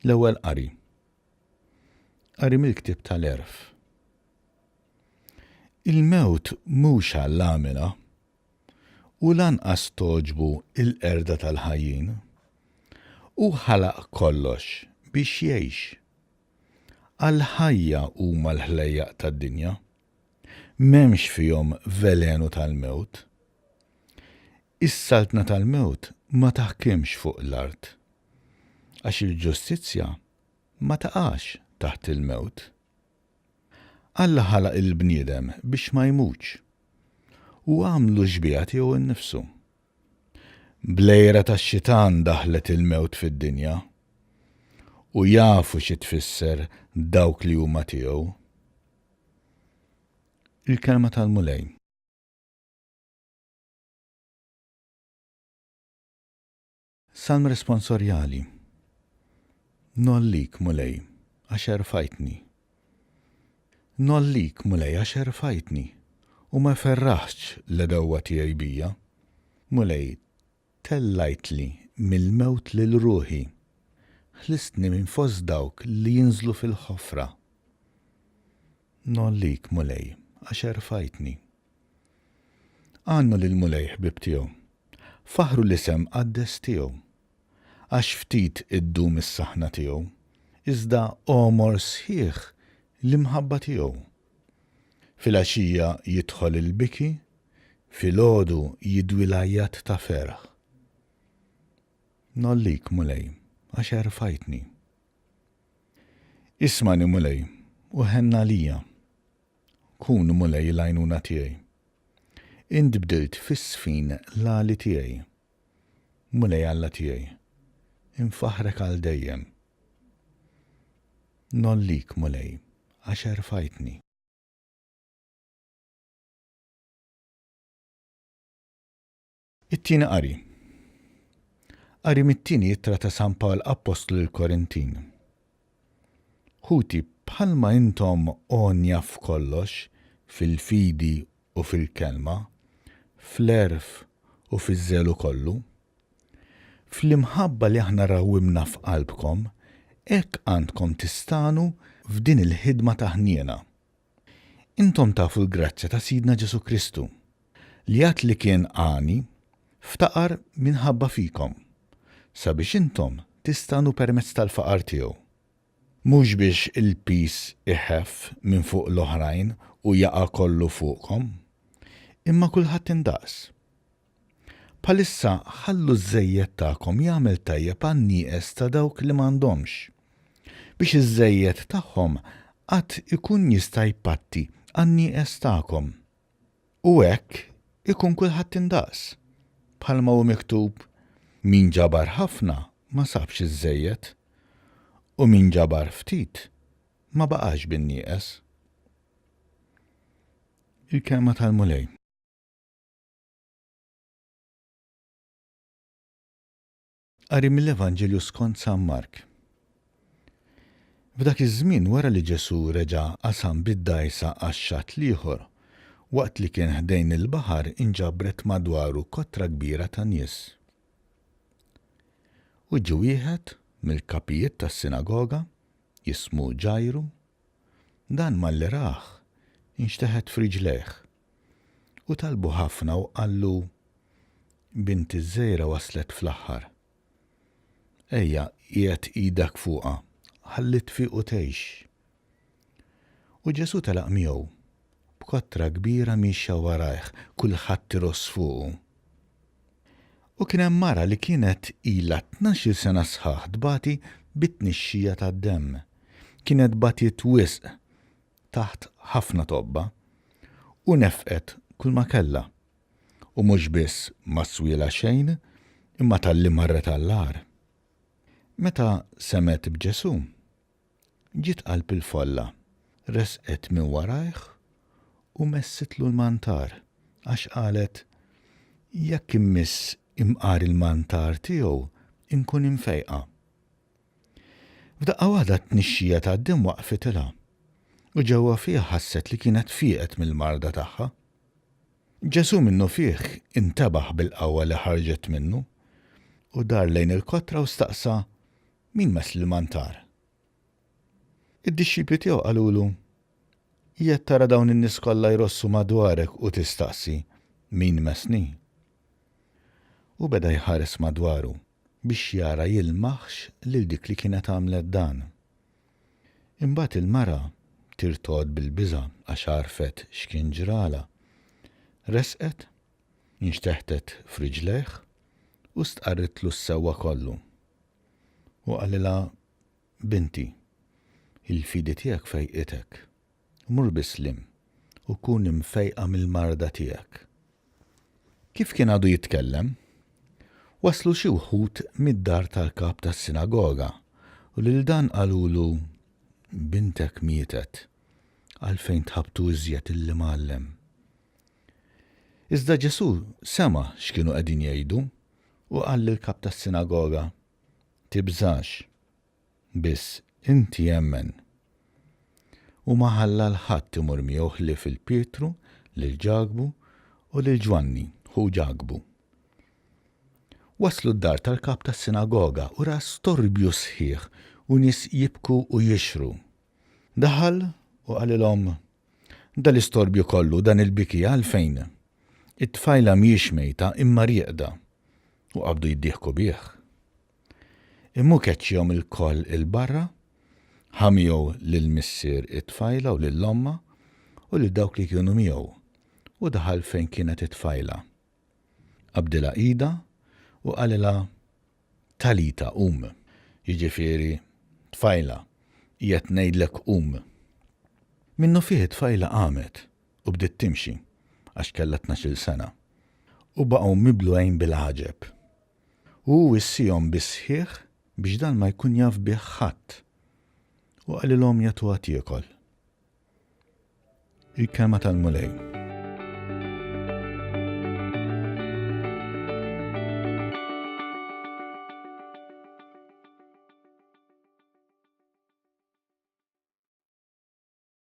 L-ewwel qari. Qari mill-ktieb tal-Għerf. Il-mewt mhux Alla għamilha, u lanqas togħġbu l-qerda tal-ħajjin. Hu ħalaq kollox biex jgħix. Għall-ħajja huma l-ħlejjaq tad-dinja. M'hemmx fihom velenu tal-mewt. Is-saltna tal-mewt ma taħkimx fuq l-art, għax il-ġustizzja ma taqax taħt il-mewt. Alla ħalaq il-bniedem biex ma jmutx, u għamlu xbieha tiegħu nnifsu. Bl-għira tax-xitan daħlet il-mewt fid-dinja, u jafu xi tfisser dawk li huma tiegħu. Il-Kelma tal-Mulej. Salm Responsorjali Ngħollik, Mulej, għax erfajtni. Ngħollik, Mulej, għax erfajtni, u ma ferraħtx l-għedewwa tiegħi bija. Mulej, tellajtli mill-mewt lil ruħi, ħlistni minn fost dawk li jinżlu fil-ħofra. Ngħollik, Mulej, għax erfajtni. Għannu lill-Mulej, ħbieb tiegħu. Faħħru l-isem qaddes tiegħu. Għax ftit iddum is-saħna tiegħu, iżda għomor sħiħ l-imħabba tiegħu. Filgħaxija jidħol il-biki, filgħodu jidwi l-għajjat ta' ferħ. Ngħollik, Mulej, għax erfajtni. Ismagħni, Mulej, u ħenn għalija. Kun, Mulej, l-għajnuna tiegħi. Int bdilt fis-sfin l-għali tiegħi. Mulej Alla tiegħi, infaħħrek għal dejjem. Ngħollik, Mulej, għax erfajtni. It-tieni qari. Qari mit-tieni ittra ta' San Pawl Appostlu lill-Korintin. Ħuti, bħalma intom għonja f'kollox, fil-fidi u fil-kelma, fl-għerf u fiż-żelu kollu, fl-imħabba li aħna rawwimna f'qalbkom, hekk għandkom tistagħnu f'din il-ħidma ta' ħniena. Intom tafu l-grazzja ta' Sidna Ġesù Kristu, li għad li kien għani, ftaqar minħabba fikom, sabiex intom tistagħnu permezz tal-faqar tiegħu. Mhux biex il-piż iħeff minn fuq l-oħrajn u jaqa' kollu fuqkom, imma kulħadd indaqs. Bħalissa ħallu ż-żejjed tagħkom jagħmel tajjeb għan-nieqes ta' dawk li m'għandhomx, biex iż-żejjed tagħhom qatt ikun jista' jpatti għan-nieqes tagħkom. U hekk ikun kulħadd indaqs, bħalma hu miktub, Min ġabar ħafna ma sabx iż-żejjed, u min ġabar ftit ma baqax bin-nieqes. Il-Kelma tal-Mulej. Qari mill-Evanġelju skont San Mark. F'dak iż-żmien wara li Ġesù reġa' qasam bid-dgħajsa għax-xatt l-ieħor, waqt li kien ħdejn il-baħar inġabret madwaru kotra kbira ta' nies. U ġie wieħed mill-kapijiet tas-sinagoga, jismu Ġajru, dan malli rah inxteħet f'riġlejh U talbu ħafna u qallu, Binti ż-żgħira waslet fl-aħħar. Ejja, qiegħed idek fuqha, ħalli tfiq u tgħix. U Ġesù telaq miegħu, b'kotra kbira miexja warajh, kulħadd iross fuqu. U kien hemm mara li kienet ilha 12-il sena sħaħ tbati bit-tnixxija tad-demm. Kienet batiet wisq taħt ħafna tobba, u nefqet kulma kellha, u mhux biss ma swielha xejn imma talli marret għall-agħar. Meta semgħet b'Ġesù, ġiet qalb il-folla, resqet minn warajh u messitlu l-mantar, għax qalet, Jekk immiss imqar il-mantar tiegħu nkun imfejqa. F'daqqa waħda t-tnixxija tad-demm waqfitilha, u ġewwa fiha ħasset li kienet fieqet mill-marda tagħha. Ġesù minnufih intebaħ bil-qawwa li ħarġet minnu, u dar lejn il-kotra u staqsa, Min mess l-mantar? Id-dixxipli tiegħu qalulu, Qiegħed tara dawn in-nies kollha jrossu madwarek u tistaqsi, 'Min messni? Hu beda jħares madwaru biex jara jilmaħx lil dik li kienet għamlet dan. Imbagħad il-mara, tirtogħod bil-biża' għax għarfet x'kien ġralha, resqet, inxteħtet f'riġlejh u stqarritlu s-sewwa kollu. U qalilha, Binti, il-fidi tiegħek fejqitek. Mur bis-sliem u kun imfejqa mill-marda tiegħek. Kif kien għadu jitkellem, waslu xi wħud mid-dar tal-kap tas-sinagoga u lil dan qalulu, Bintek mietet, għalfejn tħabbtu iżjed lill-Imgħallem? Iżda Ġesù sema' x'kienu qegħdin jgħidu u qal lill-kap tas-sinagoga, Tibżax, biss inti emmen. U ma ħalla 'l ħadd imur miegħu ħlief 'il Pietru, lil Ġakbu u lil Ġwanni, ħu Ġakbu. Waslu d-dar tal-kap tas-sinagoga u ra storbju sħiħ u nies jibku u jixhru. Daħal u qalilhom, Dal-istorbju kollu, dan il-biki għalfejn? It-tfajla mhijiex mejta imma rieqda. U qabdu jiddieħku bih. Imma hu keċċihom ilkoll 'il barra, ħa miegħu lil missier it-tfajla u lil ommha u lil dawk li kienu miegħu, u daħal fejn kienet it-tfajla. Qabdilha idha u qalilha, Talita, qum! Jiġifieri, Tfajla, qiegħed ngħidlek qum! Minnufih it-tfajla qamet u bdiet timxi, għax kellha 12-il sena. U baqgħu miblugħin bil-għaġeb. U hu wissiehom bis-sħiħ biex dan ma jkun jaf bih ħadd. U qalilhom jagħtuha tiekol. Il-Kelma tal-Mulej.